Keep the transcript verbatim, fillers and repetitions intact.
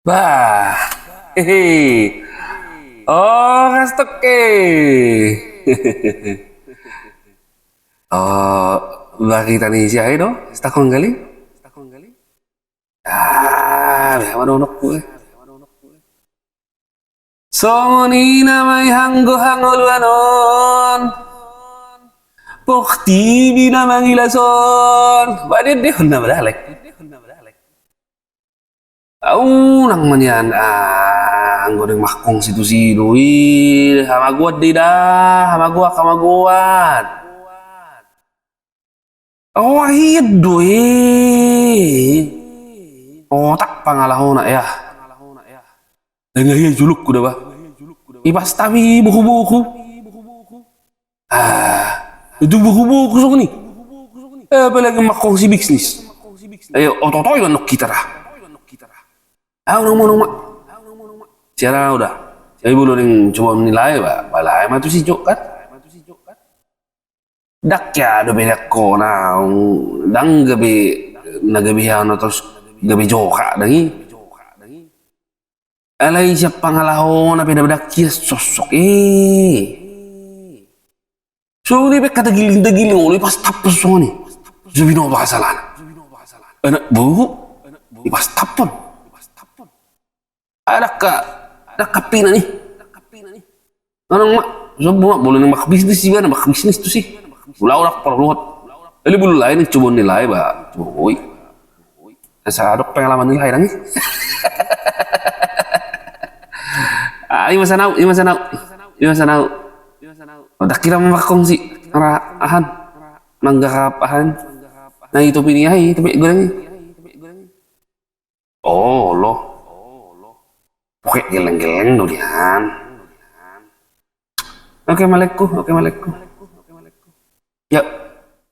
Bah. Hehe. Oh, kastok ke. Oh, bagi tani siai do, stakon kali. Ah, be apa donok gue. Songon i nama i hanggo hangoluan on. Poktibi na mangilas on. Baden de honna badalek. Au nang manian, ah, anggo deng mangkongsi tusi do i, hamagoan de da, hamagoan, hamagoan. Oh, ahian do i. Otak pangalahona ya. Dang ahian julukku da ba. Ipastap i buku-buku. Ah, itu buku-buku songon i. Eh, apalagi mangkongsi bisnis. Ayo, oto-oto iba nok kita ra. Au nang monong ma. Siara udah. Jadi bulu ning coba menilai ba. Balai ma tusi jok kan. Dang ya do beda kona. Dang gabe na gabe hano terus gabe joka dang i. Alai sian pangalahona pe na dang hian sosok i. Songon i pe hata giling-giling olo ipastaphon songon i. Jobino pasalana. Anak boru ipastaphon. Adakka, adakka pina ni. Anang ma, sobu ma, bulu ni mak bisnis iba na mak bisnis tusi. Bulu au dang parluhot. Eli bulu lain coba ni lai ba. Oi. Asa adong pengalaman ni lain nang i. Ah, ima sanau, ima sanau. Ima sanau. Otak kira mangkongsi. Ara ahan. Manggarap ahan. Na i topi ni ai, topi goreng i. Olo. Oke, geleng-geleng do nian. Oke, malekku, oke, malekku. Ya,